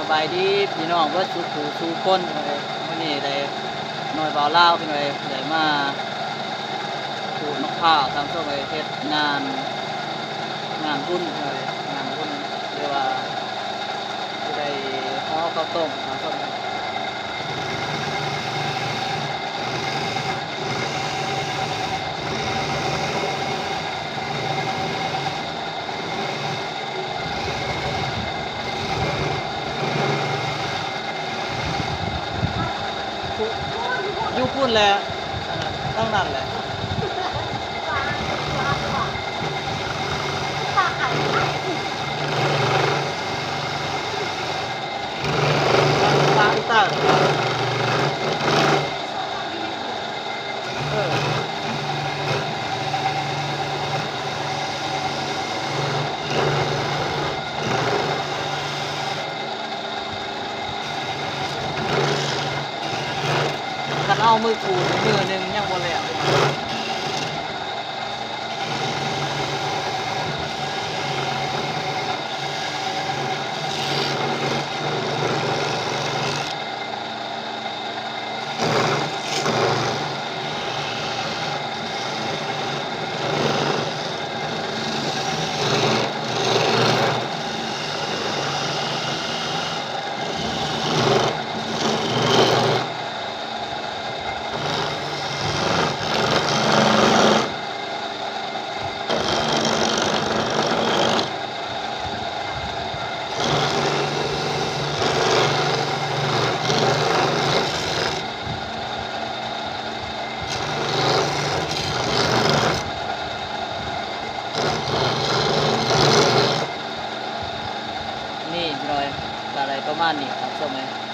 ສະບາຍດີພີ່ນ້ອງເບິດສູ່ຜູ້ສູ່ຄົນ. ມື້ນີ້ໄດ້ນ້ອຍບ່າວລາວພີ່ນ້ອງເອີຍ ໄດ້ມາຂູດໝາກພ້າວ ທ່ານຜູ້ຊົມເອີຍ ເຮັດງານ ງານບຸນພີ່ນ້ອງເອີຍ ງານບຸນ ຫຼືວ່າຊິໄດ້ຫໍ່ເຂົ້າຕົ້ມ ທ່ານຜູ້ຊົມເອີຍ. ຢູ່ພຸ້ນແຫຼະ ທາງນັ້ນແຫຼະ ປາອີຕາ. ຄັນເອົາມືຂູດມື້ໜຶ່ງຍັງບໍ່ແລ້ວ. ນີ້ພີ່ນ້ອງ ກະໄດ້ປະມານນີ້ ທ່ານຜູ້ຊົມເອີຍ.